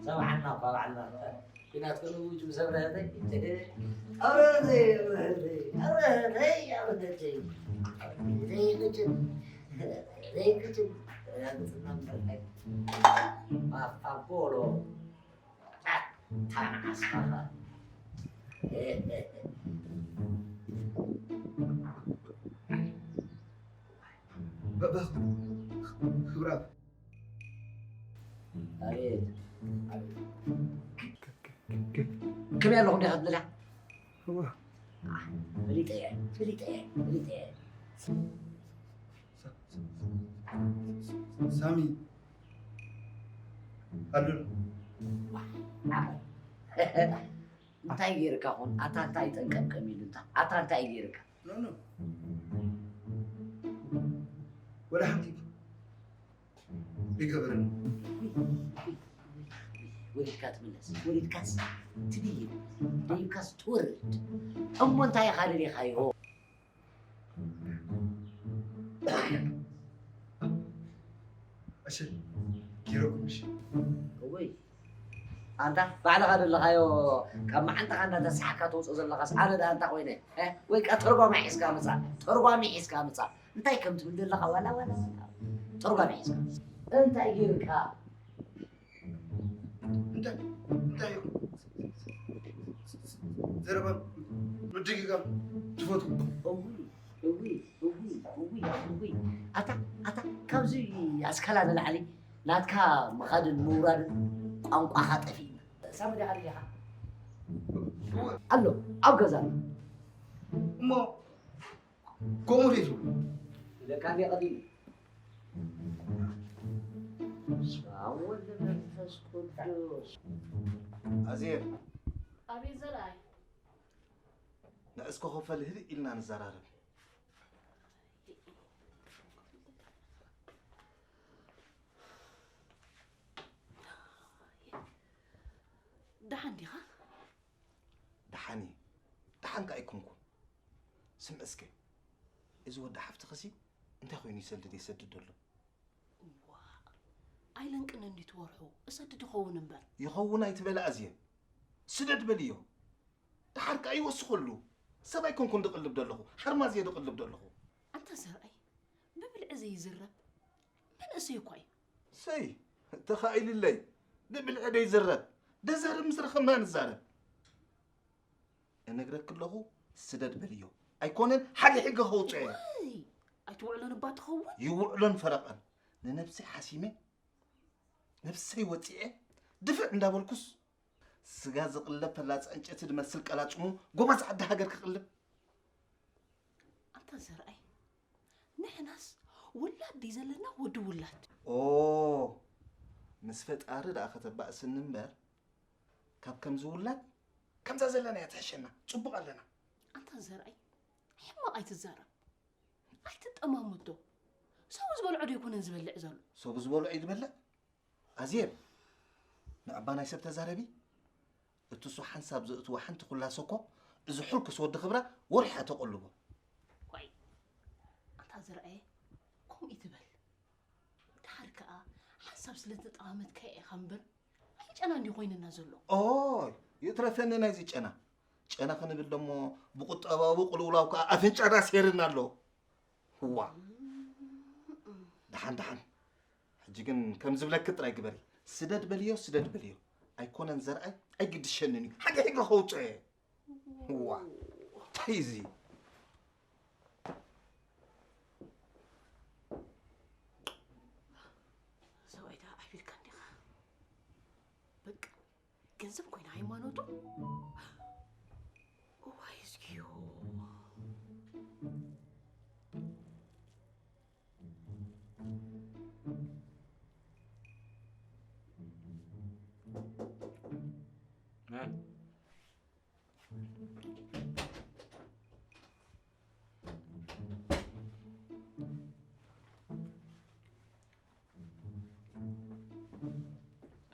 ሰብዓና እኳ በዓልና ኩናት ከነውጅ ምስ ኣብረሀተይ፣ ኣብረሀተይ፣ ኣብረሀተይ፣ ኣብረሀተይ፣ ኣብረሀተይ፣ ኣብረሀተይ፣ ቅጭን፣ ኣብረሀተይ፣ ቅጭን፣ ረጋግጽና ምበልካይ። ፋፋ ቦሎ። ኣታ ንዓስኻ። በበ-፣ ክብራት። ኣቤት። ከመይ ኣለኹም ዲኻ ትብላ? እዋ። ፈሊጠ እየ፣ ፈሊጠ እየ፣ ፈሊጠ እየ። ሳሚ። ኣሉላ። እንታይ ገይርካ ኾን? ኣታ እንታይ ጠንቀምቀም ኢሉ እንታ? ኣታ እንታይ ገይርካ? ኖ፣ ኖ። ወላ ሓንቲ ይገበረኒ። ወሊድካ ትምለስ፣ ወሊድካስ ትድይብ፣ ደይብካስ ትወርድ። እሞ እንታይ ኢኻ ደሊኻዮ? እሺ፣ ጌረኩም እሺ። እወይ፣ ኣንታ ባዕልኻ ዘለኻዮ ካብ መዓንጣኻ እንዳተሳሕካ ተውፅኦ ዘለኻስ ኣነ ደኣ እንታይ ኮይነ? እ? ወይ ከኣ ተርጓሚ ሒዝካ ምጻእ፣ ተርጓሚ ሒዝካ ምጻእ። እንታይ ከም ትብል ዘለኻ ዋላ፣ ዋላ፣ ዋላ። ተርጓሚ ሒዝካ። እንታይ ጌርካ? እንታይ፣ እንታይ እዩ? ዘረባ ምድግጋም ትፈትው? እውይ፣ እውይ፣ እውይ፣ እውይ፣ እውይ። ኣታ፣ ኣታ፣ ካብዚ ኣስካላ ንላዕሊ ናትካ ምኻድን ምውራድን ቋንቋኻ ጠፊእና። ሳሚ ዲኻ ደሊኻ? እወ። ኣሎ፣ ኣብ ገዛ ኣሎ። እሞ ከምኡ ድዩ ትብሉ? ኢለካ እንድየ ቀዲሙ። በስመ ኣብ ወወልድ ወመንፈስ ቅዱስ። ኣዜብ። ኣቤት ዘርኣይ። ንዕስኮ ክፈል ህድእ ኢልና ንዘራረብ። ደሓን ዲኻ? ደሓን እየ። ደሓን ከኣ ኣይኮንኩን። ስምዒ እስከ፣ እዚ ወዲ ሓፍትኽሲ እንታይ ኮይኑ ይሰልድ የሰድድ ዘሎ? እዋእ፣ ኣይለንቅን እንዲ ትወርሑ፣ እሰድድ ይኸውን እምበር። ይኸውን ኣይትበል ኣዜብ። ስደድ በልዮ። ደሓር ከኣ ይወስኸሉ። ሰብ ኣይኮንኩን ድቕልብ ዘለኹ፣ ሓርማዝ እየ ድቕልብ ዘለኹ። ኣንታ ዘርኣይ፣ ብብልዒ ዘይዝረብ መንእሰይ እኳ እዩ። ሰይ፣ ተኻኢልለይ፣ ብብልዒ ደይዝረብ፣ ደዛርብ ምስ ረኸብና ንዛረብ። እነግረኪ ኣለኹ፣ ስደድ በልዮ። ኣይኮነን፣ ሓደ ሕጊ ከውፅኦ እየ። እይ፣ ኣይትውዕሎን እባ ትኸውን። ይውዕሎን ፈረቐን። ንነብሰይ ሓሲመ፣ ነብሰይ ወፂዐ፣ ድፍዕ እንዳበልኩስ፣ ስጋ ዝቕለብ ፈላፃ ዕንጨቲ ዝመስል ቀላፅሙ፣ ጎበዝ ዓዲ ሃገር ክቕልብ። ኣንታ ዘርኣይ፣ ንሕናስ ውላድ ድዩ ዘለና ወዲ ውላድ? ኦ፣ ምስ ፈጣሪ ደኣ ከተባእስኒ እምበር፣ ካብ ከምዚ ውላድ፣ ከምዛ ዘለና እያ ትሕሸና። ጽቡቕ ኣለና። ኣንታ ዘርኣይ፣ ሕማቕ ኣይትዛረብ። ኣይትጠማምቶ። ሰቡ ዝበልዖ ዶ ኣይኮነን ዝበልዕ ዘሎ? ሰቡ ዝበልዖ እዩ ዝበልዕ? ኣዜብ፣ ንዕባ ናይ ሰብ ተዛረቢ። እቲ እሱ ሓንሳብ ዘእትዎ ሓንቲ ኩላሶ እኮ፣ እዚ ሕልኩስ ወዲ ክብራ ወርሒ እያ ተቆልቦ። ዋይ፣ ኣንታ ዘርኣየ፣ ከምኡ ይትበል። ደሓር ከኣ ሓንሳብ ስለ ዝተጠማመትካዮ ኢኻ እምበር፣ ኣይጨና እንድዩ ኮይንና ዘሎ። ኦይ፣ ይትረፈኒ ናይዚ ጨና። ጨና ክንብል ደሞ ብቁጠባዊ ቅልውላው ከኣ ኣፍንጫና ሴርና ኣሎ። ህዋ። ደሓን፣ ደሓን። ሕጂ ግን ከም ዝብለኪ ጥራይ ግበሪ። ስደድ በልዮ፣ ስደድ በልዮ። ኣይኮነን ዘርኣይ፣ ኣይግድሸንን እዩ። ሓቂ ሕጊ ከውፅኦ እየ። ህዋ። እንታይ እዚ? ሰብኣይ ደኣ ዓቢድካ እንዲኻ። በቃ፣ ገንዘብ ኮይና ሃይማኖቱ። እዋይ፣ እዝግዮ። መን?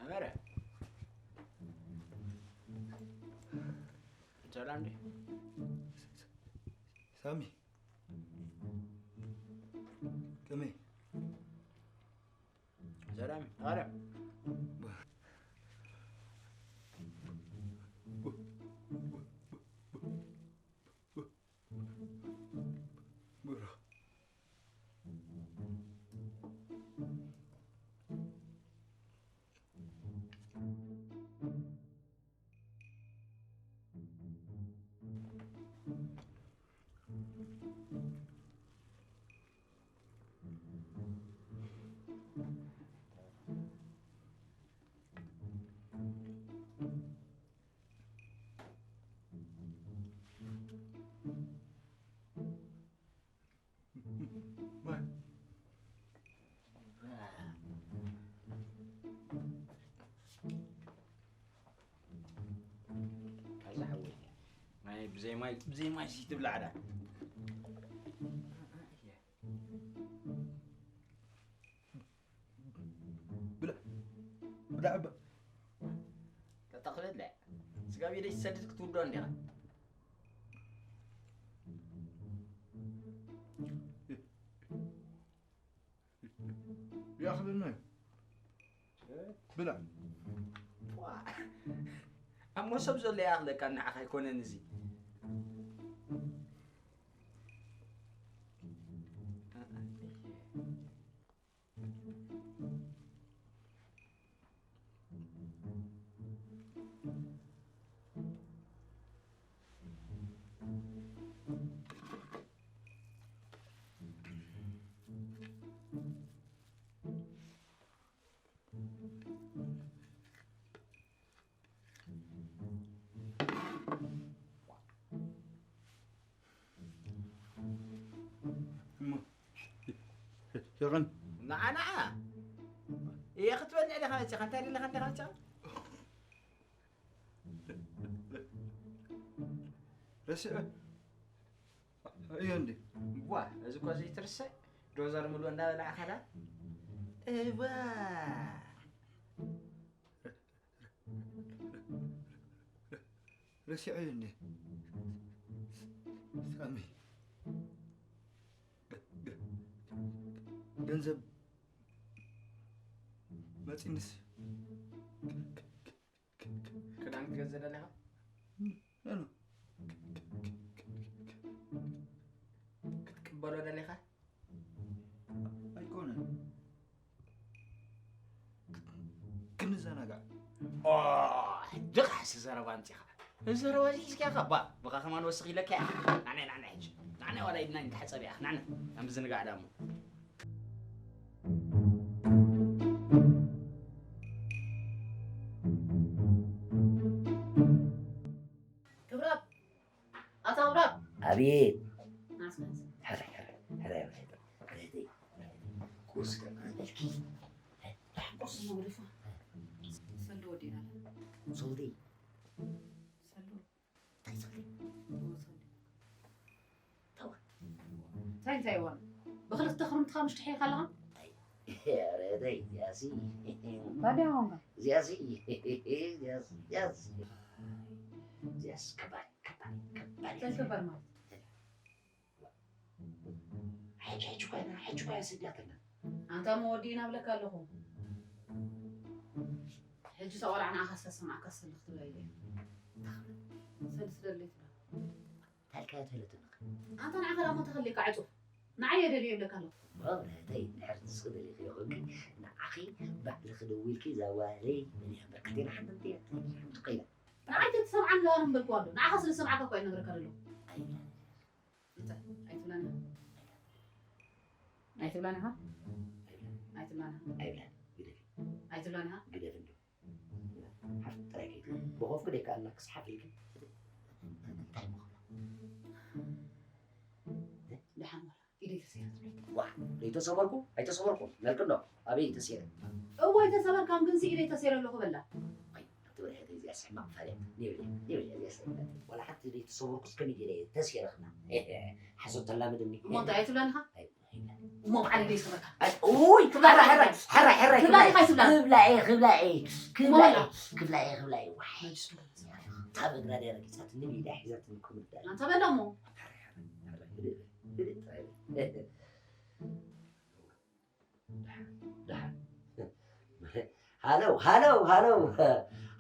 ኣመረ። ሰላም ድዩ? ሳሚ። ከመይ? ሰላም። ኣረ። ብዘይ ማይ፣ ብዘይ ማይ ሲ ትብላዕ ዳ? ብላ፣ ብላ እባ። ተተኽለለ። ስጋብ ኢደይ ትሰድድ ክትውዶ እንዲኻ። ይኣኽለና እዩ። ብላ። ዋ። ኣብ መሶብ ዘሎ ይኣኽለካ፣ ንዓኻ ኣይኮነን እዚ። እሞ፣ ይቕን። ንዓ፣ ንዓ። እየ ክትበልዕ ዲኻ መፂኻ? እንታይ ደለኻ እንዲኻ መፂኻ? ረሲዐ እዮ እንዴ? ዋ፣ እዚ እኮ ዘይትርሳዕ ዶዘር ምሉእ እንዳበላዕካ ዳ? እዋ። ረሲዐ እዮ እንዴ? ሳሚ። ገ-፣ ገ-፣ ገንዘብ መፂንስ ክዳን ክትገዝእ ደሊኻ? ኖ፣ ኖ። ክትቅበሎ ደሊኻ? ኣይኮነን። ክንዘናጋዕ። ኦ፣ ሕጂ ኸዓ እዚ ዘረባ ኣምጺኻ። እዚ ዘረባ እዚ እስኪ ያኻ፣ ባ፣ ብኻ ከማን ወስኽ ኢለካ እያ። ናዕናይ፣ ናዕናይ ሕጂ። ናዕናይ ዋላ ኢድና ንተሓጸብ እያ። ናዕናይ፣ ኣብ ምዝንጋዕ ዳሞ። ክብራብ፣ ኣታ ክብራብ። ኣቤት። ናስ፣ ናስ። ሕራይ፣ ሕራይ፣ ሕራይ፣ ሕራይ። ቁርሲ ከማን ኢልኪ። ቁርሲ መግሪፋ። ሰልዲ ወዲና። ሰልዲ? ሰልዲ። እንታይ ሰልዲ? ኦ፣ ሰልዲ። ተው። እንታይ እንታይ ይኾን? ብኽልተ ክርምትኻ ምሽ ትሕይኻ ኣለኻ? ኣይ፣ ኧረ ተይ፣ እዚኣሲ። ታዲያ ኾንካ? እዚኣሲ፣ እዚኣሲ፣ እዚኣሲ። እዚኣሲ ከባድ፣ ከባድ፣ ከባድ። እንታይ ከባድ ማለት? ሕጂ፣ ሕጂ ኮይና፣ ሕጂ ኮይና ሰዲያትና። ኣንታ መወዲእና እብለካ ኣለኹ። ሕጂ እታ ቆልዓ ንዓኻ ዝተሰምዓካ ሰልዲ ክትብላ ኢለ እየ። ሰልዲ ትደሊ ትብላ። ታልካ እያ ትህለትልክ። ኣንታ ንዓኻ ዳሞ ተኸሊካ ዕጹፍ። ንዓይ እየ ደልዮ ይብለካ ኣለኹ። እሞ፣ እህተይ፣ እንድሕር ንስኺ ደሊኺ ይኹንኪ፣ ንዓኺ ባዕልኺ ደዊልኪ፣ እዛ ጓለይ፣ በልያ እምበር፣ ክልቴና ሓንቲ እያ፣ ሓንቲ ኮይና። ንዓይ ተትሰምዓኒ ዝኣረም በልኩዋ ኣሎ። ንዓኻ ስለ ዝሰምዓካ እኮ እየ ዝነግረካ ዘለኹ። ኣይብላን። እንታይ? ኣይትብላን ኢኻ? ኣይትብላን ኢኻ? ኣይብላን። ኣይትብላን ኢኻ? ኣይብላን። ግደፊ። ኣይትብላን ኢኻ? ግደፊ እንዶ። ሓፍ ጥራይ ከይትብል። ብኾፍኪ ደይከኣልና ክስሓፍ ኢልኪ። እንታይ እሞ ክብላ? ደሓን ዋላ ኢደይ ተሰይራ ትብለኪ። ዋ፣ ዘይተሰበርኩ? ኣይተሰበርኩን። መልክኖ፣ ኣበይ ተሰይረ? እወ ኣይተሰበርካን፣ ግንሲ ኢደይ ተሰይረ ኣለኹ በላ። ኣይ፣ ኣቲ ወርሒ እዚኣስ ሕማቕ ፋልያት። ኔብለ፣ ኔብለ እዚኣስ ሕማቕ። ዋላ ሓንቲ ዘይተሰበርኩስ ከመይ ገይረ እየ ተሰይረ ክብላ? ሓሶት ተላምድኒ። እሞ እንታይ ኣይትብላን ኢኻ? ኣይ፣ እሞ ብዓል ደይ ሰበካ። ኣይ፣ ኡይ፣ ክብላ ሕራይ፣ ኢኻ። ሕራይ፣ ሕራይ፣ ሕራይ፣ ክብላ ክብላ ኢኻ፣ ክብላ። ክብላ እየ፣ ክብላ እየ፣ ክብላ እየ፣ እሞ ክብላ እየ፣ በላ። ክብላ እየ፣ ዋይ። መጅስ ክብላ። ካብ እግራ ደይ ረጊጻትኒ፣ ኢዳ ሒዛትኒ፣ ክብላ። ኣንታ በላ እሞ። ሕራይ፣ ሕራይ፣ ሕራይ፣ ህድእ፣ ህድእ፣ ጥራይ። ደሓን፣ ደሓን። ሃሎ፣ ሃሎ፣ ሃሎ።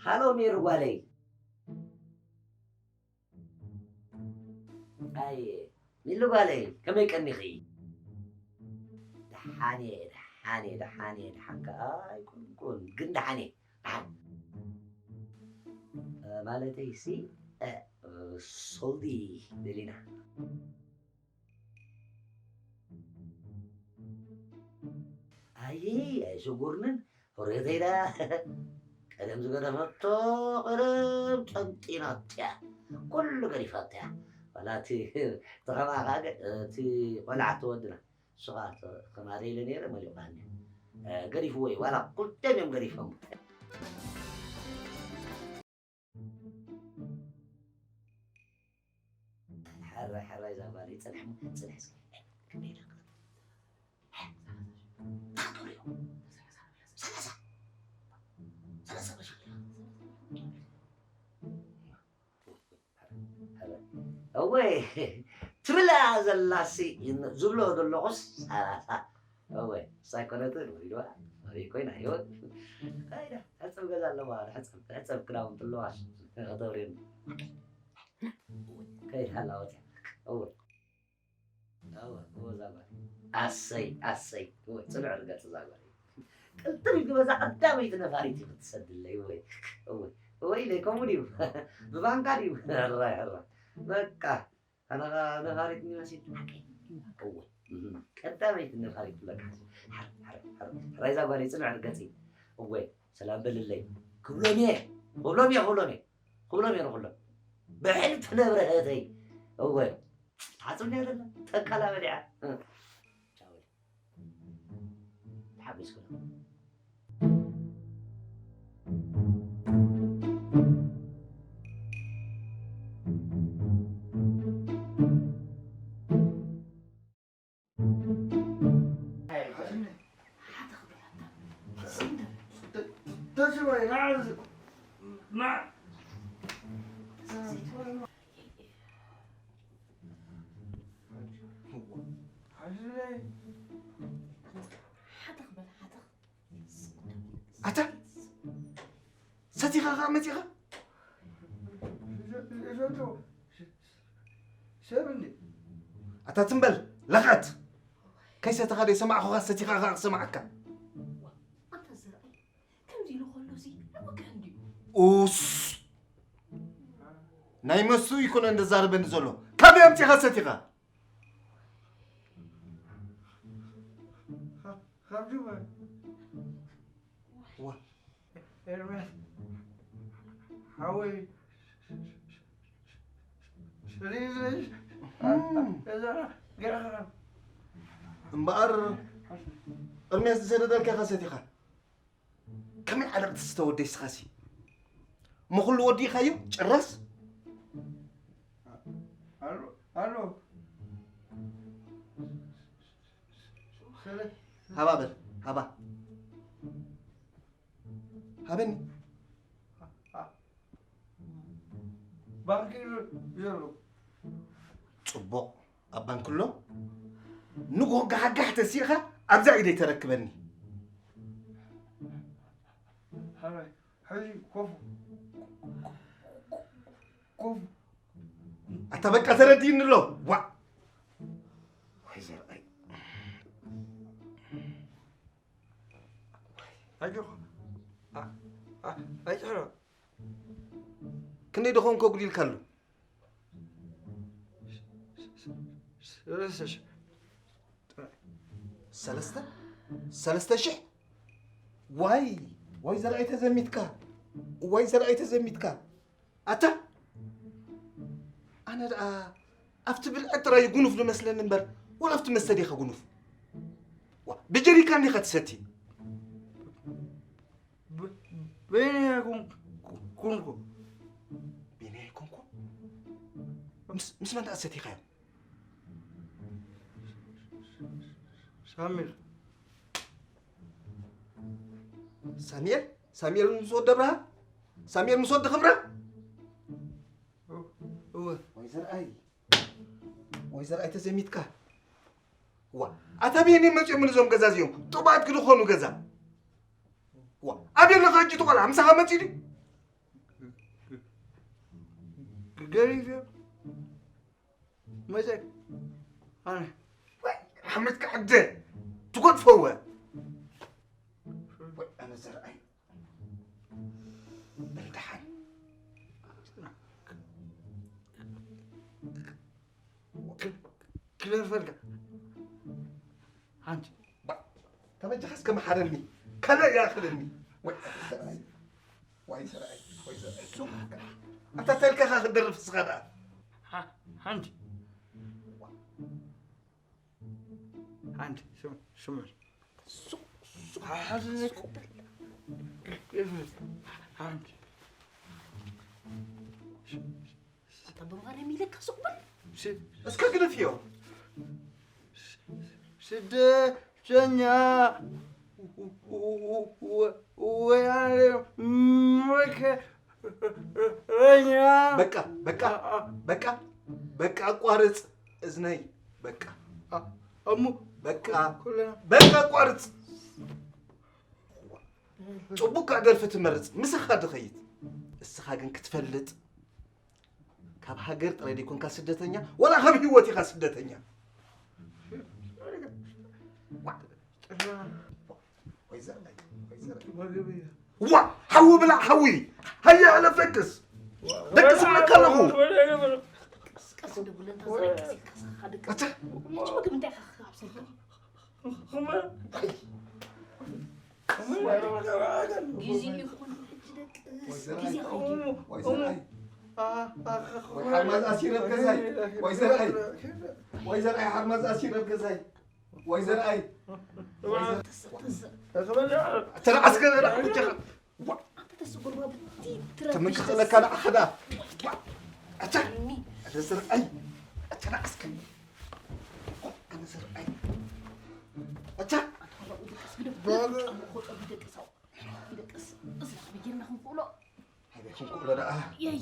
ሃሎ፣ ሜሪ ጓለይ። ኣየ፣ ሚሊ ጓለይ፣ ከመይ ቀኒኺ? ደሓን እየ፣ ደሓን እየ፣ ደሓን እየ፣ ደሓን ከኣ ኣይኮንኩን፣ ግን ደሓን እየ፣ ደሓን። እ፣ ማለተይሲ፣ እ፣ ሶልዲ ደሊና። ኣየ፣ ኣይሸጉርንን፣ ሆሬተይ ደኣ ቀደም ዝገደፈቶ፣ ቀደም ጠንጢናቶ እያ። ኩሉ ገዲፋቶ እያ። ዋላ እቲ፣ እቲ ኸማኻ ገ-፣ እቲ ቆልዓ እቲ ወድና፣ ንሱ ኸኣ እቲ ኸማዘይ ኢለ ነይረ፣ መሊቑካኒ። እ፣ ገዲፍዎ እዩ። ዋላ ክልቲኦም እዮም ገዲፎሞ። ሕራይ እዛ ጓለይ፣ ጽንሕ እሞ፣ ጽንሕ እስኪ። ክንደይ ኢላ? ሰላሳ። ሰላሳ። እወ፣ ትብላ ዘላሲ ዝብሎ ዘለኹስ ሰላሳ። እወ፣ ሳይኮነትን ወሪድዋ። ኣበይ ኮይና ህይወት? ከይዳ፣ ሕጽብ ገዛ ኣለዋ፣ ሕጽብ፣ ሕጽብ ክዳውንቲ ኣለዋ። ከተውሪኒ። ከይዳ ኣላወት። እወ። እወ፣ እወ፣ እዛ ጓል። ኣሰይ፣ ኣሰይ። እወ፣ ጽኑዕ ርገጽ እዛ ጓል። ቅልጥም ኢልኪ በዛ ቀዳመይቲ ነፋሪት ኢኺ ትሰድለይ። እወ፣ እወ፣ እወ ኢለይ፣ ከምኡ ድዩ? ብባንካ ድዩ? ሕራይ፣ ሕራይ። በቃ፣ ኣነ ኸኣ ነፋሪት እንዲመስል። እወ፣ እህ፣ ቀዳመይቲ ነፋሪት ብለካ። ሕራይ፣ ሕራይ፣ ሕራይ። ሕራይ እዛ ጓል፣ ጽኑዕ ርገጽ። እወ፣ ሰላም በልለይ። ክብሎም እየ፣ ክብሎም እየ፣ ክብሎም እየ። ክብሎም እየ ንኹሎም። ብሕልፊ ነብረሀተይ። እወ። ትሓጽብኒ እያ ዘላ። ተቃላበል እያ። እ። ቻው። ተሓጒስኩ። ኣታ ሰቲኻ ኸዓ መጺኻ? ሰብ እንዴ? ኣታ ትም በል ለኽዐት። ከይሰተኻ ደይሰማዕኹኻ ሰቲኻ ኸዓ ክሰምዓካ። ኣታ ዘርኣይ፣ ከምዚ ኢሉ ከሎሲ ንወግሕ እንድዩ። ኡስ! ናይ መሱ ይኮነ እንደ ዛረበኒ ዘሎ። ካበይ ኣምጺኻ ሰቲኻ? ካብ ጁባ። ዋ። ኤርምያስ ሓወይ፣ ስሊዝለሽ እም። እዛ ገረኸራ። እምበኣር ኤርምያስ ዝሰደደልካ ኢኻ ሰቲኻ። ከመይ ዓለቕ ትስተ ወደይ ስኻሲ? እሞ ኩሉ ወዲእኻዮ ጭራስ? ኣሎ፣ ኣሎ። ስለ ሃባ በል፣ ሃባ። ሃበኒ። ባንክ ዘሎ። ጽቡቕ፣ ኣብ ባንክ ኣሎ። ንግሆ ጋሕጋሕ ተሲእኻ ኣብዛ ኢደይ ተረክበኒ። ሓራይ፣ ሕዚ ኮፍ፣ ኮፍ። ኣታ በቃ ተረዲእኒ ኣሎ። ዋእ። ወይ ዘርኣይ። ኣጆኻ። ኣ-፣ ኣ-፣ ኣይትሕረ። ክንደይ ደኾን ከጉዲልካሉ? ሰለስተ ሽሕ። ሰለስተ? ሰለስተ ሽሕ? ዋይ፣ ዋይ ዘርኣይ ተዘሚትካ። ዋይ ዘርኣይ ተዘሚትካ። ኣታ ኣነ ደኣ ኣብቲ ብልዐት ጥራይ ጉኑፍ ዝመስለኒ እምበር፣ ወላ ኣብቲ መስተ ዲኻ ጉኑፍ? ዋ፣ ብጀሪካን ዲኻ ትሰቲ? ብ-፣ በይነይ ኣይኮንኩ-፣ ኮንኩ። በይነይ ኣይኮንኩ? ምስ፣ ምስ መን ደኣ ሰቲኻዮ? ሳሚር። ሳሚኤል? ሳሚኤል ምስ ወዲ ኣብርሃ? ሳሚኤል ምስ ወዲ ክብረ? እወ። ወይ ዘርኣይ። ወይ ዘርኣይ ተዘሚትካ። ዋ፣ ኣታ ብየኒ መጺኦም እዞም ገዛ እዚኦም? ጥቡኣት ክድኾኑ ገዛ። ዋ፣ ኣበይ ኣለኻ ሕጂ እቲ ቆልዓ? ምሳኻ መጺኡ ድዩ? ገሪፍ እዮም። መጸ-፣ ኣነ። ወይ፣ ሓመድካ ዓደ። ትጎድፎ እወ። ወይ፣ ኣነ ዘርኣይ። በል ደሓን። ክለፈልካ። ሓንቲ። ባ-፣ ተበጃኻስ ከመሓረኒ። ካልእ ይኣኽለኒ። ወይ፣ ኣነ ዘርኣይ። ዋይ ዘርኣይ፣ ዋይ ዘርኣይ፣ ስምዓካ። ኣታ ተልካኻ ክደርፍ እስኻ ደኣ። ሓ-፣ ሓንቲ። ሓንቲ፣ ስም-፣ ስምዑ። ሱቕ፣ ሱቕ፣ ሓ-፣ ሓንቲ። ሓንቲ። ኣታ ብማርያም ኢለካ ስቕ በል። ስ- እስከ ግደፍዮ። ስደተኛ ወያነ መከረኛ። በቃ በቃ በቃ በቃ፣ አቋርጽ እዝነይ። በቃ እሙ በቃ ኩልና በቃ፣ አቋርጽ። ጽቡቅ ደርፊ ትመርጽ፣ ምሳኻ ድኸይድ። እስኻ ግን ክትፈልጥ፣ ካብ ሃገር ጥራይ ዘይኮንካ ስደተኛ፣ ወላ ካብ ህይወት ኢኻ ስደተኛ። ጥራ ወይ ዘርኣይ፣ ወይ ዘርኣይ። መግቢ እዩ። ዋ፣ ሓዊ ብላዕ ሓዊ። ሃያ፣ ኣለ ፈክስ። ደቅስ እብለካ ኣለኹ። ቀስ እንደ ቡለን ተዘረቀስ ከሳኻ ደቅስ ኣታ ሕጂ ምግብ እንታይ ኢኻ ክጋብሰልካ ግዜ ይኹን ሕጂ ደቅስ ግዜ ኸይዱ ወይ ዘርኣይ። ወይ ሓርማዝ ኣሲረ ኣብ ገዛይ። ወይ ዘርኣይ። ወይ ዘርኣይ፣ ሓርማዝ ኣሲረ ኣብ ገዛይ። ወይ ዘርኣይ። ተሰ ተሰ ተረዓስከ ዘርኣይ ብጀኻ። ኣንተ ተስጉርባ ብቲ ተመንክኸለካ ንዓኸዳ። ኣታ ኣነ ዘርኣይ። ኣታ ንዓስከ። ኣነ ዘርኣይ። ኣታ ደቅስ ደቅስ እዚ ከመይ ጌርና ክንክእሎ ኣበይ ክንክእሎ ደኣ። የይ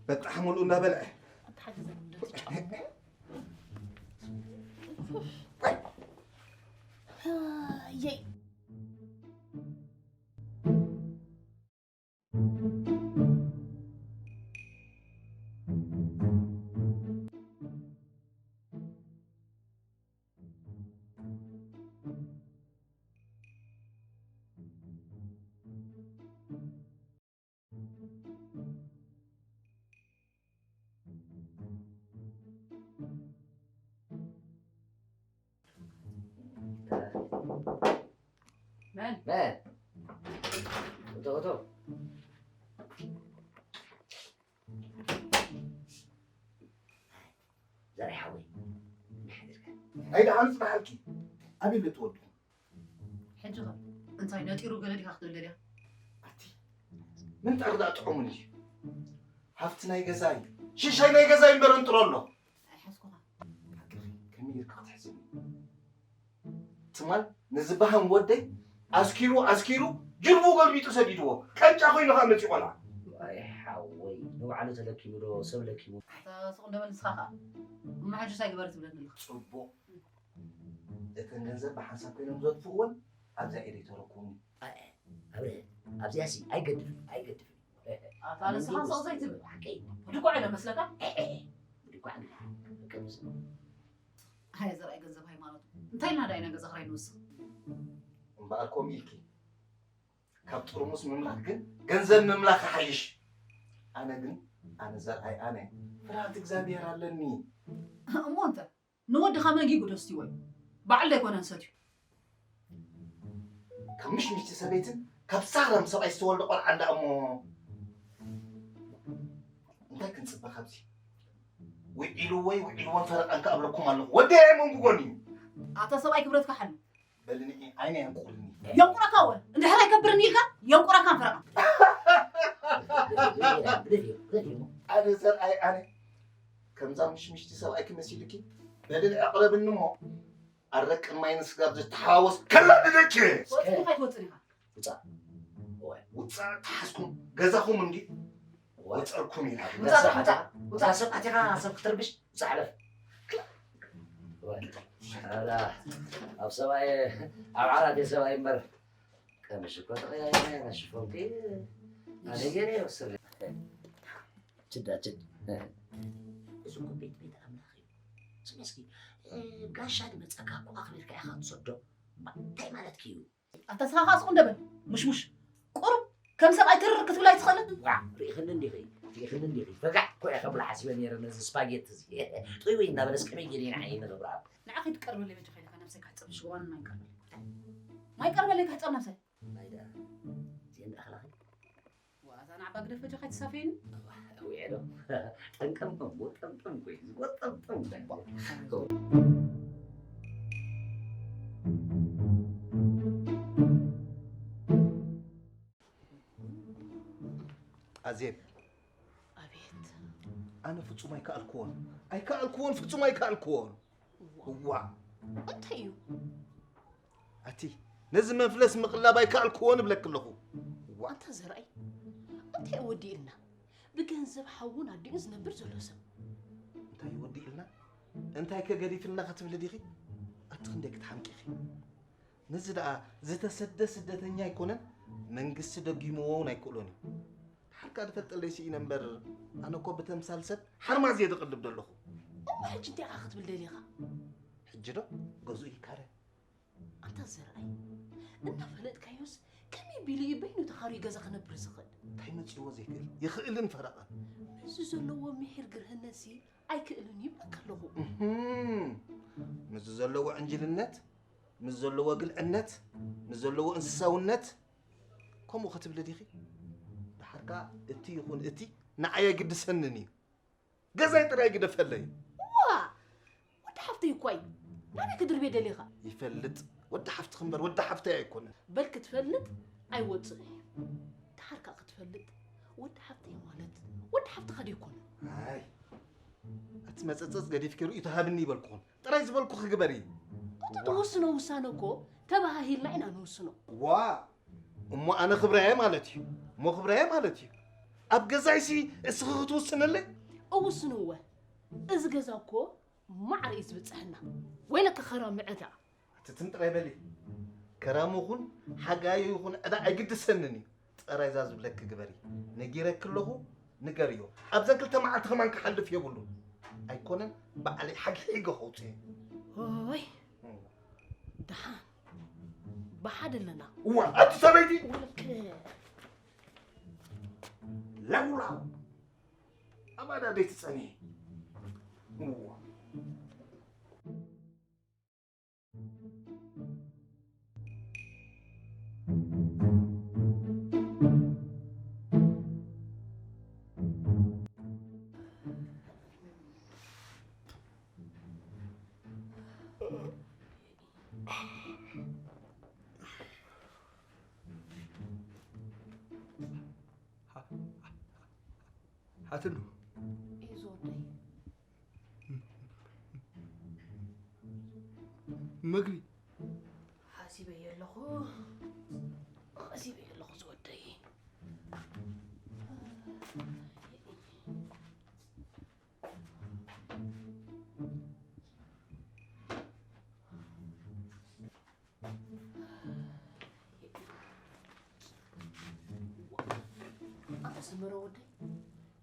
በጣሕ ሙሉእ እናበልዐ። ኣተሓግዘ ደቅስ የይ መን? መን? እቶ እቶ ዘርኣይ ሓወይ፣ እንታይ ሓዲርካ? ናይ ደሓን ጽባሕ ኣልኪ ኣበይ ኢለ ትወዱ? ሕጂ ኸ እንታይ ነጢሩ ገለ ዲኻ ክትብል ደልያ? ኣቲ ምንጣር ደኣ ጥዑሙን እዩ። ሃፍቲ ናይ ገዛይ ሽሻይ ናይ ገዛይ እምበር እንጥሮ ኣሎ። ኣይሓዝኩኻ። ሓቅኺ ከመይ ጌርካ ክትሕዝኒ? ትማል ንዝበሃም ወደይ ኣስኪሩ ኣስኪሩ ጅልቡ ገልቢጡ ሰዲድዎ። ቀንጫ ኮይኑ ኸኣ መጺኡ ቆልዓ። ኣይ ሓወይ፣ ንባዕሉ ተለኪሙ ዶ ሰብ ለኪሙ? ኣታ ስቕ እንደ በል ንስኻ ኸኣ። እሞ ሕጂስ ኣይግበር ትብለኒ ኣለኻ። ጽቡቕ። እተን ገንዘብ ብሓንሳብ ኮይኖም ዘጥፍእወን ኣብዛ ኢደይ ተረኩብኒ። ኣብረ ኣብዚኣሲ ኣይገድፍን ኣይገድፍን። ኣታ ንስኻ ስቕ ዘይትብል። ሓቀይ። ድኮዕ ኢለ መስለካ? ድኳዕ ከምዚ ኣየ ዘርኣይ ገንዘብ ሃይማኖት። እንታይ ኢልና ዳይና ገዛ ክራይ ንወስኽ? እምበኣር ከምኡ ኢልኪ ካብ ጥርሙስ ምምላኽ ግን ገንዘብ ምምላኽ ይሓይሽ። ኣነ ግን ኣነ ዘርኣይ ኣነ ፍርሃት እግዚኣብሔር ኣለኒ። እሞ እንተ ንወድኻ መጊጉ ዶ ስቲዎ እዩ? በዓል ዶ ኣይኮነን ሰትዩ? ካብ ምሽምሽቲ ሰበይትን ካብ ሳህራም ሰብኣይ ዝተወልደ ቆልዓ እንዳ እሞ እንታይ ክንጽበ ካብዚ? ውዒሉ ወይ ውዒልዎን ፈረቃን ክኣብለኩም ኣለኹ። ወደይ ኣይመንጉጎን እዩ። ኣታ ሰብኣይ ክብረትካ ሓሉ። በልኒ ዓይነ የንቁርኒ። የንቁረካ ወ እንድሕር ኣይከብርን ኢልካ የንቁረካን ፈረቃን። ኣነ ዘርኣይ ኣነ ከምዛ ምሽምሽቲ ሰብኣይ ክመሲልኪ በልኒ ኣቕረብኒ እሞ ኣረቅን ማይን ስጋብ ዝተሓዋወስ ከላድደኪ። ወፂኻ ኣይትወፅን ኢኻ። ውፃእ። ውፃእ ተሓዝኩም ገዛኹም እንዲ ወፀርኩም ኢና። ውፃእ ውፃእ ውፃእ ሰብ ኣቲኻ ሰብ ክትርብሽ ውፃእ ሓለፍ። ኣላ ኣብ ሰብኣይ ኣብ ዓራት ሰብኣይ እምበር ቀምሽ እኮ ተቐያይረ ነሽፎምኪ ኣነ ገይረ ይወስድ። ችዳ ችድ እዚ እኮ ቤት ቤት ኣምላኽ እዩ። ስሚ እስኪ ጋሻ ዝመፀካ እኮ ኣኽቢርካ ኢኻ ትሰዶ። እንታይ ማለትኪ እዩ? ኣታ ስኻ ኻኣ ስቕ እንደበል። ሙሽሙሽ ቁሩብ ከም ሰብኣይ ትርር ክትብል ኣይትኽእልን? ዋ ርኢኽኒ እንዲኺ ርኢኽኒ እንዲኺ ፈጋዕ እኮ እየ ከብላ ሓሲበ ነይረ ነዚ ስፓጌቲ እዚ። ጥውይ ወይ እናበለስ ከመይ ገይረ ንዓይ ንኽብራ? ንዓ ከይትቀርበለይ በጃኻ ኢለካ ነብሰይ ካሕፀብ ሽጎባን ማይ ቀርበለይ። ማይ ቀርበለይ ካሕፀብ ነብሰይ። ማይ ደኣ እዚአን ደኣ ኣኽላኺ? ዋዛ ንዓባ ግደፍ በጃኻ ኣይትሳፈየኒ። ውዒ ዶ ጠንቀምቀም ጎጠምጠም ኮይኑ ጎጠምጠም ኮይኑ። ኣዜብ ኣቤት ኣነ ፍጹም ኣይከኣልክዎን። ኣይከኣልክዎን፣ ፍጹም ኣይከኣልክዎን። እዋ። እንታይ እዩ? ኣቲ ነዚ መፍለስ ምቕላብ ኣይከኣልክዎን እብለኪ ኣለኹ። እዋ። ኣንታ ዘርኣይ፣ እንታይ እዩ ወዲእልና? ብገንዘብ ሓውን ኣዲኡ ዝነብር ዘሎ ሰብ። እንታይ እዩ ወዲእልና? እንታይ ከ ገዲፍልና ክትብሊ ዲኺ? ኣቲ ክንደይ ክትሓምቂ ኢኺ? ነዚ ደኣ ዝተሰደ ስደተኛ ኣይኮነን፣ መንግስቲ ደጊምዎ እውን ኣይክእሎን እዩ። ድሓር ከኣ ዝፈልጠለይ ስኢነ እምበር፣ ኣነ እኮ ብተምሳል ሰብ ሓርማዝ እየ ዝቕልብ ዘለኹ። እሞ ሕጂ እንታይ ኢኻ ክትብል ደሊኻ? ሕጂ ዶ ገዝኡ ይካረ? ኣንታ ዘርኣይ፣ እናፈለጥካዮስ ከመይ ቢሉ እዩ በይኑ ተኻርዩ ገዛ ክነብር ዝኽእል? እንታይ መጺእዎ ዘይክእል? ይኽእልን ፈረቓን። ምስዚ ዘለዎ ምሒር ግርህነትሲ ኣይክእልን ይብለካ ኣለኹ። እህም፣ ምስዚ ዘለዎ ዕንጅልነት፣ ምስ ዘለዎ ግልዕነት፣ ምስ ዘለዎ እንስሳውነት፣ ከምኡ ክትብሊ ዲኺ? ደሓር ከኣ እቲ ይኹን እቲ ንዓይ ኣይግድሰንን እዩ። ገዛይ ጥራይ ግደፈለይ። ዋ! ወዲ ሓፍተይ እኳ እዩ። ናበይ ክድርብዮ ደሊኻ? ይፈልጥ። ወዲ ሓፍትኺ እምበር ወዲ ሓፍተይ ኣይኮነን። በል ክትፈልጥ ኣይወጽእን እዩ። ደሓር ከኣ ክትፈልጥ ወዲ ሓፍተይ ማለት ወዲ ሓፍትኻ ዶ ኣይኮነን? ኣይ፣ እቲ መጸጸጽ ገዲፍኪ ርእዩ ተሃብኒ ይበልኩኹን። ጥራይ ዝበልኩኺ ግበሪ። እቲ ትውስኖ ውሳነ እኮ ተባሃሂልና ኢና ንውስኖ። ዋ! እሞ ኣነ ክብራየ ማለት እዩ። እሞ ክብራየ ማለት እዩ። ኣብ ገዛይሲ እስኺ ክትውስንለይ? እውስንወ። እዚ ገዛ እኮ ማዕረ እዩ ዝብጽሐና። ወይለከ ኸራሚ ዕዳ። ኣቲ ትም ጥራይ በሊ። ከራሚ ይኹን ሓጋዩ ይኹን ዕዳ ኣይግድሰንን እዩ። ጥራይ እዛ ዝብለኪ ግበሪ። ነጊረኪ ኣለኹ፣ ንገርዮ። ኣብዘን ክልተ መዓልቲ ከማን ክሓልፍ የብሉን። ኣይኮነን፣ ባዕለይ ሓግሒገ ከውፅእ። ኦይ፣ ደሓን። ብሓደ ኣለና። እዋ፣ ኣቲ ሰበይቲ! ወለክ። ላውላው። ኣብ ኣዳ ደይ ትጸንሒ። እዋ። ሓትሉ። እዩ ዝወደይ። መግቢ። ሓሲበዮ ኣለኹ። ሓሲበዮ ኣለኹ ዝወደይ። ኣንታ ሰመረ ወደይ፣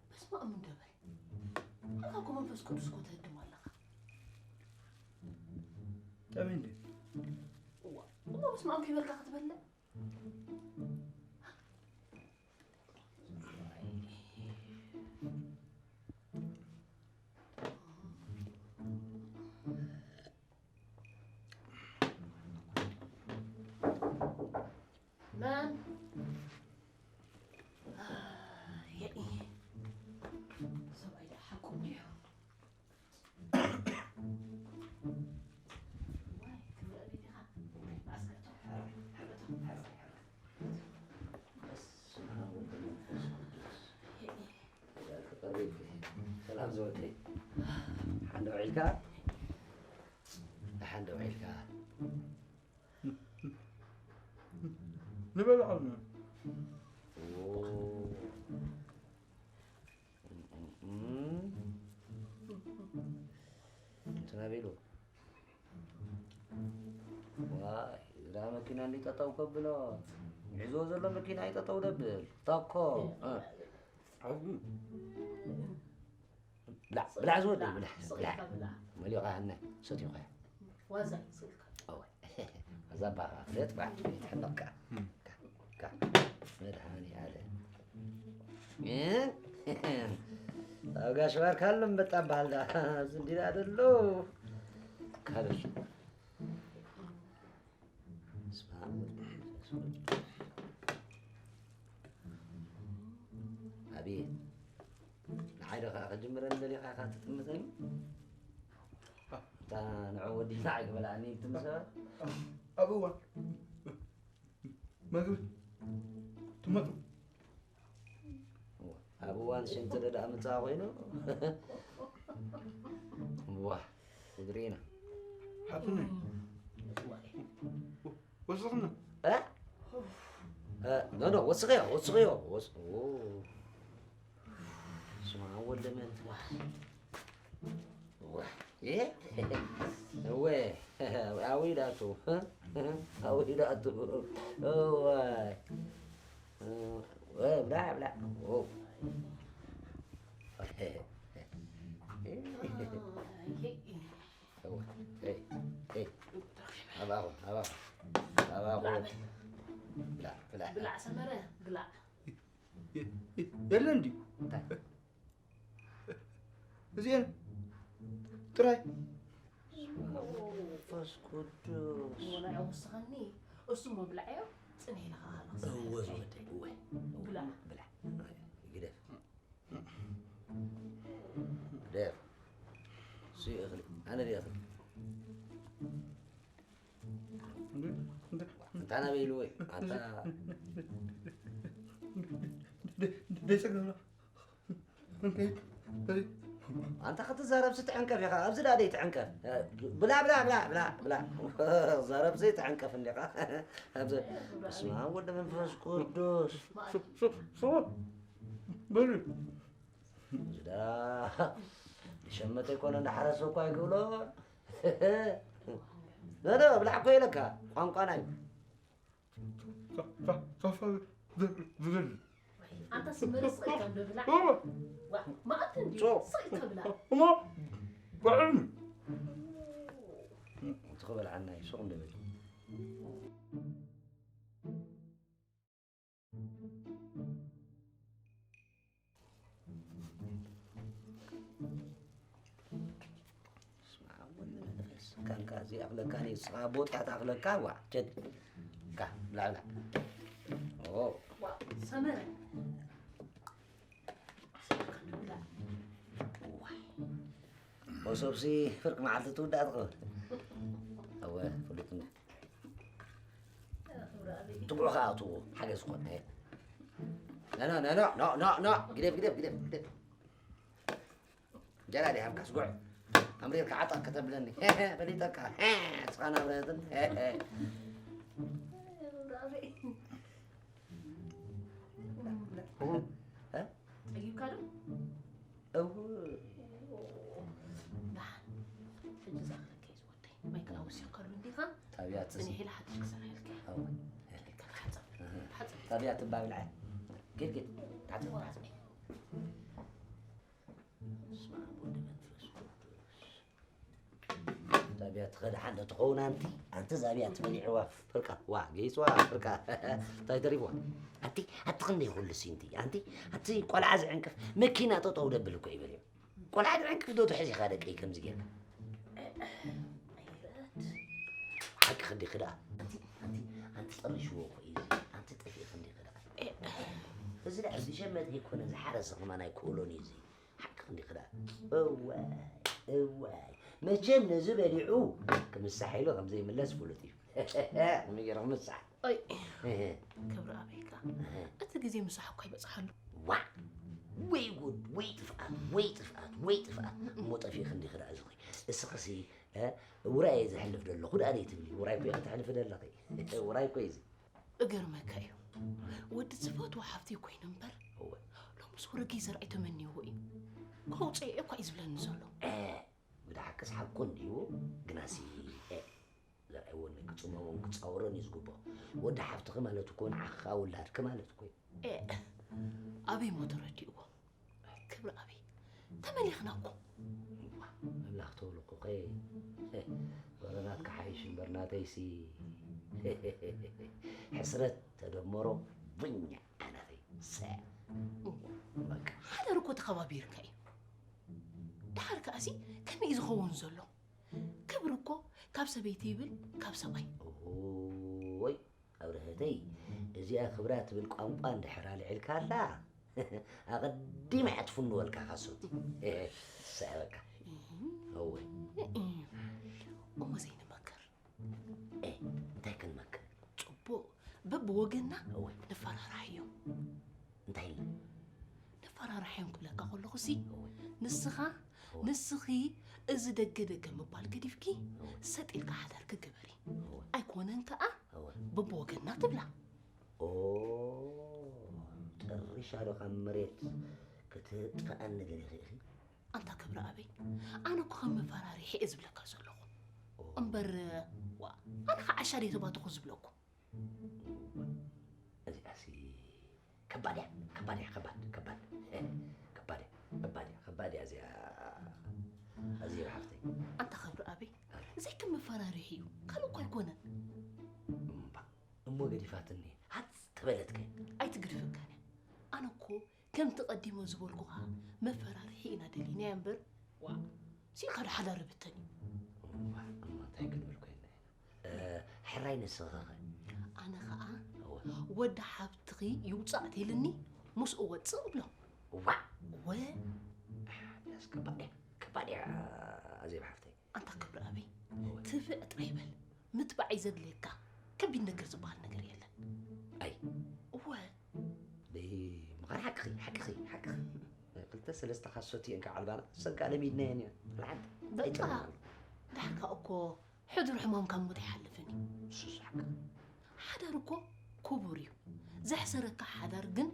በስመ ኣብ እንዶ በል። ኣንታ እኮ መንፈስ ቅዱስ እኮ ተህድም ኣለኻ። ከመይ እንዴ? እዋ፣ እሞ በስመ ኣብ ከይበልካ ክትበልዕ? መን? የኢ። ሰብኣይ ደኣ ሓቁ እንዲዮ። ዋይ፣ ክብረ ቤትኻ። በስመ ኣብ ወወልድ ወመንፈስ ቅዱስ። የኢ። ሰላም ዝወደይ። ሓንደ ውዒልካ? ደሓን ዶ ውዒልካ? ንበልዖ። ኦ። እንትን ኣቢሉ። ዋይ፣ እዛ መኪና እንዲ ጠጠው ከብሎ። ሒዝዎ ዘሎ መኪና ኣይጠጠው ደብል። ታኮ። እ። ብላዕ፣ ብላዕ ዝወደይ፣ ብላዕ፣ ስቕ ብላዕ። ኢልካ ብላዕ። መሊኻ ሃነ፣ ሰቲኻ። ዋዛ እዩ፣ ስቕ ኢልካ። እወ። ዋዛ ባኻ፣ ፍለጥ ባዕ፣ ይትሕነቕካ። ካ፣ ካ፣ መድሃኒ ኣለ። እ? ኣብ ጋሽ ባርካ ኣሎ፣ በጣም ባህል ዳ፣ ኣብዚ እንዲና ደሎ። ካበሽ። በስመ ኣብ ወወልድ ወመንፈስ ቅዱስ። ኣቤት። ንዓይ ዶ ኸዓ ክጅምረኒ ደሊኻ ኢኻ ትጥምተኒ? እታ ንዑ ወዲና ኣይግበልዓኒ ትምሰባ? ኣብ እዋን መግቢ ትመጡ። እዋ፣ ኣብ እዋን ሽንቲ ደኣ ምጻ ኮይኑ። ዋ፣ ጉድሪና። ሓፍነ። ወስኽና። እ? እ፣ ኖ፣ ኖ፣ ወስኽዮ፣ ወስኽዮ። ወስ-፣ ኦ። ስማ፣ ወልደ መንፈስ። ዋ፣ እ? እወ፣ ኣውይ ዳቱ። ኣውይ ዳቱ። እወ። እ፣ ብላ፣ ብላ። ኦ። እወ፣ ሄይ፣ ሄይ። ኣባኹ፣ ኣባኹ። ኣባኹ። ብላ፣ ብላ። ብላዕ ሰመረ፣ ብላዕ። የ-፣ የ-፣ የለን ድዩ? እንታይ? እዚኤን ጥራይ። መንፈስ ቅዱስ። እሞ ናይ ኣወስኸኒ፣ እሱ እሞ ብላዕዮ፣ ጽንሕ ኢለ ኸዓ እወ፣ ዝወደይ፣ እወ። ብላዕ። ብላዕ። ግደፍ። ግደፍ። እሱ እዩ እኽሊ። ኣነ ድየ እኽሊ? እንዴ? እንዴ? ኣንታ ናበይ ኢሉ ወይ? ኣንታ ደ-፣ ደ-፣ ደይጸገምና። እንዴ? እንዴ? ኣንታ ክትዛረብሲ ትዕንቀፍ ኢኻ። ኣብዚ ደኣ ደይትዕንቀፍ። ብላ፣ ብላ፣ ብላ፣ ብላ፣ ብላ። ዛረብሲ ትዕንቀፍ እንዲኻ። ኣብዚ፣ በስመ ኣብ ወወልድ ወመንፈስ ቅዱስ። ሱ-፣ ሱ-፣ ሱ-፣ በሉ። እዚ ደኣ ዝሸመተ ኣይኮነ፣ እንዳሓረሰ እኳ ኣይክእሎ። ዶ፣ ዶ፣ ብላዕ እኮ ኢለካ፣ ቋንቋና እዩ። ፋ-፣ ፋ-፣ ፋ-፣ ፋ-፣ ዝብል። ኣንታ ስመረ ስቕ ኢልካ እንዶ ብላዕ። እሞ። ዋ፣ መኣት እንድዩ፣ ጾ-፣ ስቕ ኢልካ ብላዕ። እሞ፣ ባዕሉ። እቲ ክበልዓና እዩ፣ ሱቕ እንዶ በል። በስመ ኣብ ወወልድ ወመንፈስ። ካንካ እዚ ኣኽለካ፣ ንስኻ ቦጥ እያ ትኣኽለካ። ዋ፣ ቸድ። ካ፣ ብላዕ፣ ብላዕ። ኦ። ዋ፣ ሰመረ። ዋይ። መሶብሲ ፍርቂ መዓልቲ ትውዳእ ትኸውን። እወ፣ ፍሉጥ እንደ። ትጉዕ ከኣ እትዎ፣ ሓገዝ ዝኾነ። ኖ፣ ኖ፣ ኖ፣ ኖ፣ ኖ፣ ኖ፣ ግደፍ፣ ግደፍ፣ ግደፍ፣ ግደፍ። እንጀራ ዲኻ ሃብካስ ጉዕ። ኣምሪርካ ዓጣ ከተብለኒ። ፈሊጠካ። እስኻ ናብረትን። እ? ጸጊብካ ዶ? እው። ደሓን። ሕጂ ዝኣኽለካ እዩ ዝወደይ። ማይ ከኣ ወሲኽካሉ እንዲኻ? ጣብያ ትስ-፣ ጽኒሕ ኢለ ሓድሽ ክሰርሐልካ እየ። እው። ኢድካ ተሓጸብ። እህ። ተሓጸብ። ጣብያ ትባብል ዓይ። ጌድ፣ ጌድ። ተሓጸብ፣ ተሓጸብ። በስመ ኣብ ወወልድ ወመንፈስ ቅዱስ። ዛብያ ትኸድሓ እንዶ ትኸውን ኣንቲ፣ ኣንቲ ዛብያ ትበሊዕዋ ፍርቃ፣ ዋ፣ ገይፅዋ ፍርቃ። እንታይ ተሪፍዋ? ኣንቲ፣ ኣቲ ክንደይ ይኹሉ ሲንቲ፣ ኣንቲ፣ ኣቲ ቆልዓ ዝዕንቅፍ መኪና ጠጠው ደብል እኮ እዩ በሊዑ። ቆልዓ ዝዕንቅፍ ዶ ትሕዝ ኢኻ ደቀይ ከምዚ ጌርካ? ሓቂ ክንዲ ክዳ። ኣንቲ፣ ኣንቲ፣ ኣንቲ ጠሪሽዎ እኮ እዩ እዚ። ኣንቲ ጠፊእ ክንዲ ክዳ። እዚ ደኣ ዝሸመተ ኣይኮነ፣ ዝሓረሰ ከማን ኣይክእሎን እዩ እዚ። ሓቂ ክንዲ ክዳ። እዋይ፣ እዋይ። መቸም ነዚ በሊዑ ክምሳሕ ኢሉ ከም ዘይምለስ ፍሉጥ እዩ። ከመይ ገይሩ ክምሳሕ? ኣይ፣ እህ። ክብሪ ኣበይካ። እህ። እቲ ግዜ ምሳሕ እኮ ይበጽሓሉ። ዋዕ! ወይ ጉድ፣ ወይ ጥፍኣት፣ ወይ ጥፍኣት፣ ወይ ጥፍኣት። እሞ ጠፊእኺ እንዲኺ ደኣ እዚ ኾይ። እስኽሲ፣ እ፣ ውራይ እየ ዘሕልፍ ዘለኹ ደኣ ዘይትብሊ። ውራይ እኮ ኢኺ ተሕልፊ ዘለኺ። ውራይ እኮ እዩ እዚ። እገርመካ እዩ። ወዲ ዝፈትዎ ሓፍተይ ኮይኑ እምበር፣ እወ። ሎምስ ወረጊ ዘርኣይ ተመንይዎ እዩ። ከውፅኦ እየ እኳ እዩ ዝብለኒ ዘሎ። እ፣ ብድሓቅስ ሓቁ እንድዩ፣ ግናሲ፣ እ፣ ዘርኣይ ወኒ ክፅመዎን ክፃወሮን እዩ ዝግብኦ። ወዲ ሓፍትኺ ማለት እኮ ንዓኺ ከዓ ውላድኪ ማለት እኮ እዩ። እ፣ ኣበይ እሞ ተረዲእዎ? ክብሪ ኣበይ? ተመሊኽና እኮ። እዋ፣ ኣምላኽ ተውልቑ ኸይ። ወረ ናትካ ሓይሽ እምበር ናተይሲ። ሕስረት ተደመሮ ቡኛ ኣናተይ። ሰ-፣ እዋ። በቃ። ሓዳር እኮ ተኸባቢርካ እዩ። ደሓር ከኣሲ ከመይ እዩ ዝኸውን ዘሎ? ክብሪ እኮ ካብ ሰበይቲ ይብል፣ ካብ ሰብኣይ። ኦሆይ፣ ኣብርሀተይ፣ እዚኣ ክብራ ትብል ቋንቋ እንድሕር ኣልዒልካላ፣ ኣቐዲመ እያ ትፍንወልካ ካሶቲ። ሰዕበካ። እወ። እሞ ዘይንመክር። ኤ፣ እንታይ ክንመክር? ጽቡቕ፣ በብወገንና እወ። ንፈራራሕ እዮም። እንታይ ኢልና? ንፈራርሕ ሲ ንስኻ ንስኺ እዚ ደገ ደገ ምባል ገዲፍኪ ሰጥ ኢልካ ሓዳርኪ ግበሪ። ኣይኮነን ከኣ በብወገንና ትብላ። ኦ፣ ጥርሻ ዶ ካብ መሬት ክትጥፍኣኒ ገለ ኢኺ? ኣንታ ክብሪ ኣበይ፣ ኣነ እኮ ከም መፈራርሒ እየ ዝብለካ ዘለኹ እምበር፣ ዋ፣ ኣነ ከዓ ዓሻ ድየ ተባተኹ ዝብለኩም። እዚኣሲ ከባድ እያ፣ ከባድ እያ፣ ከባድ፣ ከባድ፣ ከባድ እያ፣ ከባድ እያ፣ ከባድ እያ እዚኣ፣ እዚኣ ሓፍተይ። ኣንታ ክብሪ ኣበይ፣ ዘይከም መፈራርሒ እዩ፣ ካልእ እኮ ኣይኮነን። እምባ፣ እሞ ገዲፋትኒ፣ ሃጽ ተበለትከ። ኣይትግድፈካን እያ። ኣነ እኮ ከምቲ ቀዲመ ዝበልኩኻ መፈራርሒ ኢና ደሊናያ እምበር፣ ዋ፣ ሲልካ ዶ ሓዳር ይብተን እዩ። እሞ እንታይ ክንብል ኮይንና ኢና? እ፣ ሕራይ ንስኺ ኸ? ኣነ ኸኣ እወ። ወዲ ሓብትኺ ይውጻእ ተይልኒ ምስኡ ወጽእ እብሎ። ዋዕ! እወ። ያስ ከባድ እያ፣ ከባድ እያ ኣዜብ ሓፍተይ። ኣንታ ክብሪ ኣበይ ትብዕ ጥራይ በል። ምትባዕ እዩ ዘድልየካ። ከቢድ ነገር ዝበሃል ነገር የለን። ኣይ እወ። ደይ ምዃን ሓቅኺ፣ ሓቅኺ፣ ሓቅኺ። ክልተ ሰለስተ ካሶት እየን ካብ ዓልባና፣ እሰን ከኣ ለሚድናየን እየን። ኣልሓንቲ እንታይ በቃ፣ ይጨምር ኣሎ? ዳሕር ከኣ እኮ ሕዱር ሕማም ካብ ሞት ኣይሓልፍን እዩ። እሱስ ሓቅኺ። ሓዳር እኮ ክቡር እዩ። ዘሕሰረካ ሓዳር ግን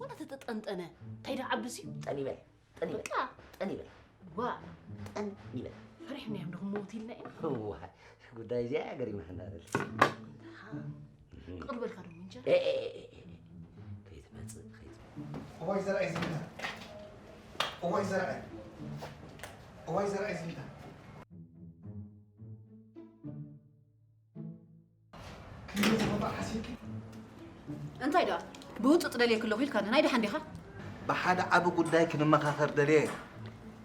ዋላ ተተጠንጠነ እንታይ ደኣ ዓብስ እዩ? ጠን ይበል። ጠን ይበል። በቃ። ጠን ይበል። ዋ። ጠን ይበል። ፈሪሕናዮም ዶ ክመውት ኢልና ኢና? እዋ፣ ጉዳይ እዚኣ እያ ገሪማትና ዘላ። ክቕርበልካ ዶ ምንጀር? ኤ፣ ኤ፣ ኤ፣ ኤ፣ ኤ፣ ከይትመጽእ፣ ከይትመጽእ። እዋይ ዘርኣይ ዝምታ። እዋይ ዘርኣይ። እዋይ ዘርኣይ ዝምታ። እንታይ ደኣ ብውጥጥ ደልየኪ ኣለኹ ኢልካኒ ናይ ደሓን ዲኻ? ብሓደ ዓቢ ጉዳይ ክንመኻኸር ደልየ እየ።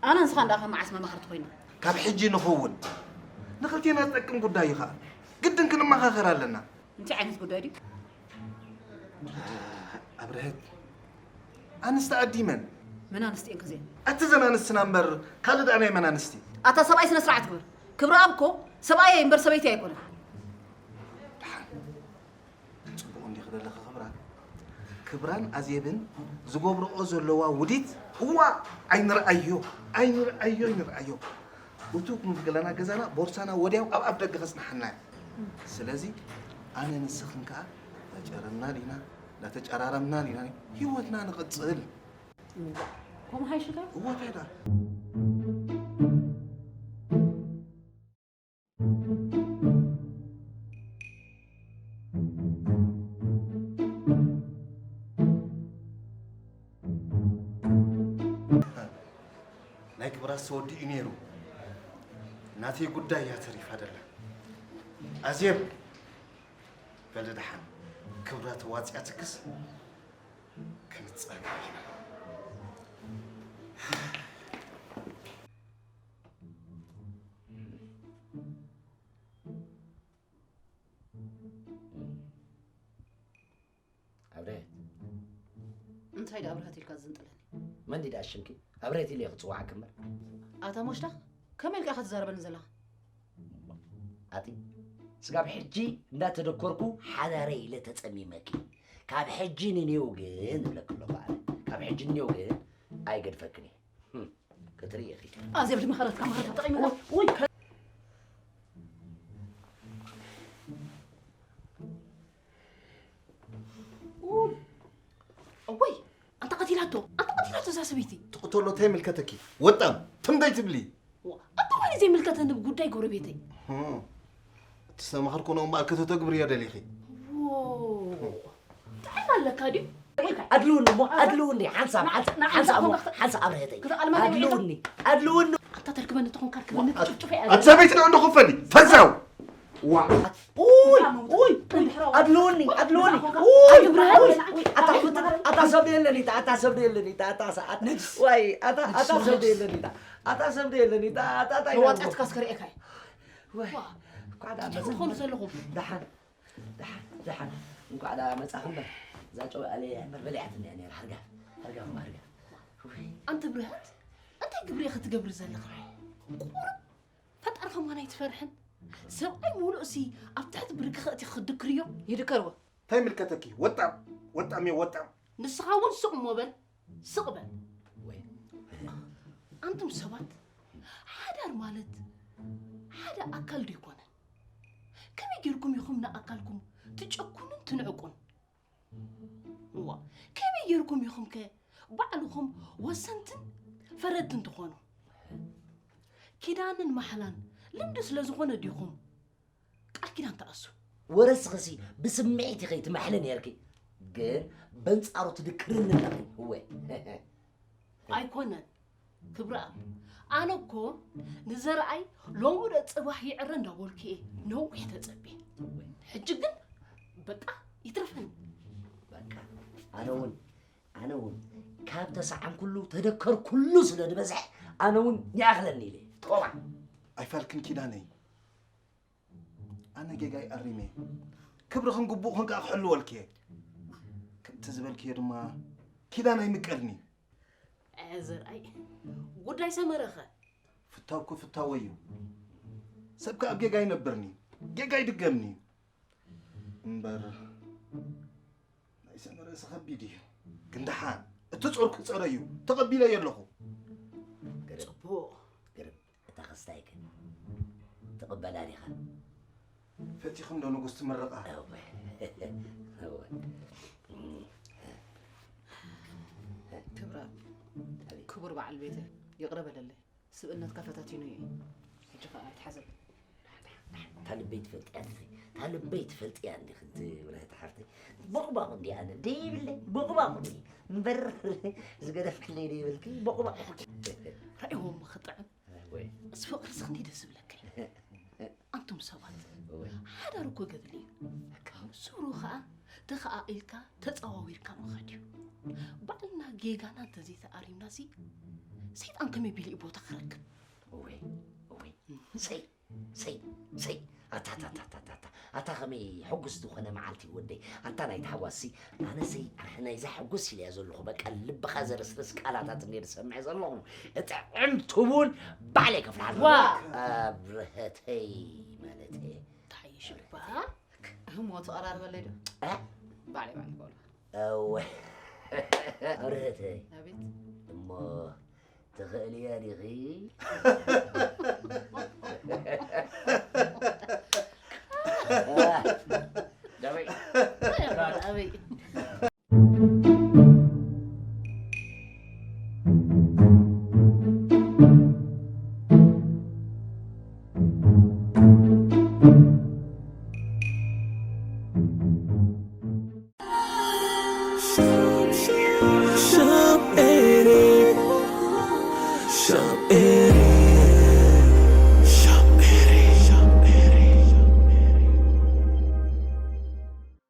ኣነን ንስኻን ደኣ ካብ መዓስ መማኽርቲ ኮይና? ካብ ሕጂ ንኸውን። ንኽልቴና ዝጠቅም ጉዳይ እዩ ኸኣ። ግድን ክንመኻኸር ኣለና። እንታይ ዓይነት ጉዳይ ድዩ? ኣብርሀት ኣንስቲ ዓዲ መን? መን ኣንስቲ እየን ከዚአን? ኣቲ ዘን ኣንስትና እምበር ካልእ ደኣ ናይ መን ኣንስቲ? ኣታ ሰብኣይ ስነ ስርዓት ግበር። ክብረኣብ እኮ ሰብኣየይ እምበር ሰበይተይ ኣይኮነን። ደሓን ጽቡቕ እንዲኺ ዘለኺ ክብራን? ክብራን ኣዜብን ዝገብርኦ ዘለዋ ውዲት ህዋ ኣይንርኣዮ ኣይንርኣዮ ኣይንርኣዮ። እቱ ክንብል ከለና ገዛና ቦርሳና ወዲያው ኣብ ኣፍ ደገ ከጽንሓና እዩ። ስለዚ ኣነ ንስኽን ከኣ እንዳጨረምና ዲና እንዳተጨራረምና ዲና ህይወትና ንቕጽል። ከምኡ ሓይሽካ? እወ እንታይ ደኣ። ናይ ክብራት ተወዲኡ ነይሩ። ናተይ ጉዳይ እያ ተሪፋ ደላ። ኣዜብ በሊ ደሓን ክብራ ተዋፂኣትክስ ክንፃገብ ኢና። ኣብርሀት እንታይ ደኣ ኣብርሀት ኢልካ ዝንጥለኒ? መን ድዩ ደኣ ሽምኪ? ኣብርሀት ኢለ ክጽውዓኪ እምበር። ኣታ ሞሽታ ከመይ ኢልካ ኢኻ ትዛረበኒ ዘለኻ? ኣቲ ስጋብ ሕጂ እንዳተደኮርኩ ሓዳረይ ኢለ ተጸሚመኪ። ካብ ሕጂ ንኔው ግን እብለኪ ኣለኹ ኣነ። ካብ ሕጂ ንኔው ግን ኣይገድፈክን እየ። ህም፣ ክትርኢ ኢኺ። ኣዜብ ድመኸረትካ መኸረትካ ተጠቒምካ። ውይ፣ እወይ፣ ኣንታ ቀቲላቶ፣ ኣንታ ቀቲላቶ እዛ ሰበይቲ። ትቕተሎ እንታይ ይምልከተኪ? ወጣም፣ ትም ደይትብሊ። ዋ፣ ኣንታ ኾይኑ ዘይምልከተኒ ጉዳይ ጎረቤተይ። ህም፣ እቲ ዝተማኸርክኖ እምበኣር ከተተግብርዮ ደሊኺ። ዎ፣ ጥዕና ኣለካ ድዩ? ኣድልውኒ እሞ፣ ኣድልውኒ፣ ሓንሳብ፣ ሓንሳብ፣ ሓንሳብ እሞ፣ ሓንሳብ ኣብርሀተይ። ኣድልውኒ፣ ኣድልውኒ። ኣንታ ተርክበኒ ተኾንካ ርክበኒ፣ ትጭፍጭፈ እያ። ኣቲ ሰበይቲ ንዕንዱ ክፈሊ፣ ፈዛው። ዋ። ኡይ ኡይ ኣድልውኒ ኣድልውኒ። ኡይ ኣታ ፍጥር ኣታ ሰብ የለኒ ኣታ ሰብ የለኒ ኣታ ሰዓት ዋይ ኣታ ኣታ ሰብ የለኒ ኣታ ሰብ የለኒ ኣታ ኣታ ታይ ተዋጣት ካስከሪኤካ ዋይ ኳዳ ተኾኑ ዘለኹም ደሓን ደሓን ደሓን እንኳዕ ዳ መጻኹም በር እዛ ጨው ኣለ በር በሊዓት እንያ ነራ ሓርጋ ሓርጋ ሓርጋ ኣንተ ብርሃት እንታይ ግብሪ ክትገብር ዘለኻ ቁሩብ ፈጣሪ ከማን ኣይትፈርሕን? ሰብኣይ ሙሉእ ሲ ኣብ ትሕቲ ብርኪ ከእቲ ክድክርዮ? ይድከርዎ። እንታይ ምልከተኪ? ወጣም ወጣም እየ ወጣም። ንስኻ እውን ስቕ እሞ በል ስቕ በል። ወይ ኣንቱም ሰባት፣ ሓዳር ማለት ሓደ ኣካል ዶ ኣይኮነን? ከመይ ጌርኩም ኢኹም ንኣካልኩም ትጨኩኑን ትንዕቁን? እዋ፣ ከመይ ጌርኩም ኢኹም ከ ባዕልኹም ወሰንትን ፈረድትን ትኾኑ? ኪዳንን ማሕላን ልምዲ ስለ ዝኾነ ዲኹም ቃል ኪዳን ትኣስሩ? ወረስኽሲ ብስምዒት ኢኺ ትመሕሊ ነርኪ፣ ግን በንጻሩ ትድክርኒ ኣለኺ። እወ። ኣይኮነን ክብረኣብ፣ ኣነ እኮ ንዘርኣይ ሎሚ ዶ ጽባሕ ይዕረ እንዳበልኩ እየ ነዊሕ ተጸብየ። ሕጂ ግን በቃ ይትረፈኒ። በቃ ኣነ እውን ኣነ እውን ካብ ተሰዓምኩሉ ተደከርኩሉ ስለ ዝበዝሐ ኣነ እውን ይኣኽለኒ ኢለ። ቶባ። ኣይፋልክን ኪዳነይ፣ ኣነ ጌጋይ ኣሪመ፣ ክብርኽን ግቡእኽን ከኣ ክሕልወልኪ እየ። ከምቲ ዝበልክዮ ድማ ኪዳን ኣይምቀልኒ። እ፣ ዘርኣይ፣ ጉዳይ ሰመረኸ? ፍታውኩ ፍታወይ እዩ። ሰብ ከኣ ኣብ ጌጋ ይነብርኒ፣ ጌጋ ይድገምኒ እዩ። እምበር ናይ ሰመረ ርእሲ ከቢድ እዩ። ግን ደሓን እቲ ጾርኩ ጸረዩ፣ ተቐቢለዮ ኣለኹ። ግርም። ጽቡቕ። ግርም። እታ ክስታይ ግን ትቕበላ ዲኻ? ፈቲኹም ዶ ንጉስ ትምርቓ? እወ። እወ። ክብረ፣ ኣቤት። ክቡር በዓል ቤተ፣ ይቕረ በለለይ። ስብእነትካ ፈታቲኑ እዩ። ሕጂ ኸኣ ኣይትሓዘብ። እታ ልበይ ትፈልጥያ እንዲኺ፣ እታ ልበይ ትፈልጥያ እንዲኺ፣ እንቲ ውላይታ ሓፍተይ። ቦቕባቕ እንዲ ኣነ፣ ደይብለይ፣ ቦቕባቕ እንዲ። እምበር፣ ዝገደፍክለይ ደይብልኪ፣ ቦቕባቕ። ራእይዎም ክጥዕም። ወይ። እዚ ፍቕሪ እዚ ክንደይ ደስ ዝብለካ እዩ። ኣንቱም ሰባት፣ ወይ። ሓዳር እኮ ገድሊ እዩ። ካብ ሱሩ ኸኣ ተኸኣኢልካ፣ ተጸዋዊርካ ምኻድ እዩ። ባዕልና ጌጋና እንተዘይተኣሪምናሲ፣ ሰይጣን ከመይ ቢሉ እዩ ቦታ ክረክብ? ወይ፣ ወይ። ሰይ፣ ሰይ፣ ሰይ። ኣታ፣ ኣታ፣ ኣታ፣ ኣታ፣ ኣታ። ኣታ ከመይ ሕጉስ ዝኾነ መዓልቲ ወደይ። ኣንታ ናይ ተሓዋስሲ፣ ኣነሰይ ኣሕ-፣ ናይዛ ሕጉስ ኢለያ ዘለኹ። በቃ ልብኻ ዘርስርስ ቃላታት እንድየ ዝሰምዕ ዘለኹ። እጥዕም ትቡን ባዕለይ ከፍልሓልካ። ዋ! ኣብርሀተይ ማለተይ። እንታይ ሽባ? እሞ ተቐራርበለይ ዶ? እ? ባዕለይ፣ ባዕለይ ክበልካ። እወ። ኣብርሀተይ። ኣቤት። እሞ ትኽእልያ ዲኺ? ደበይ። ኣበይ?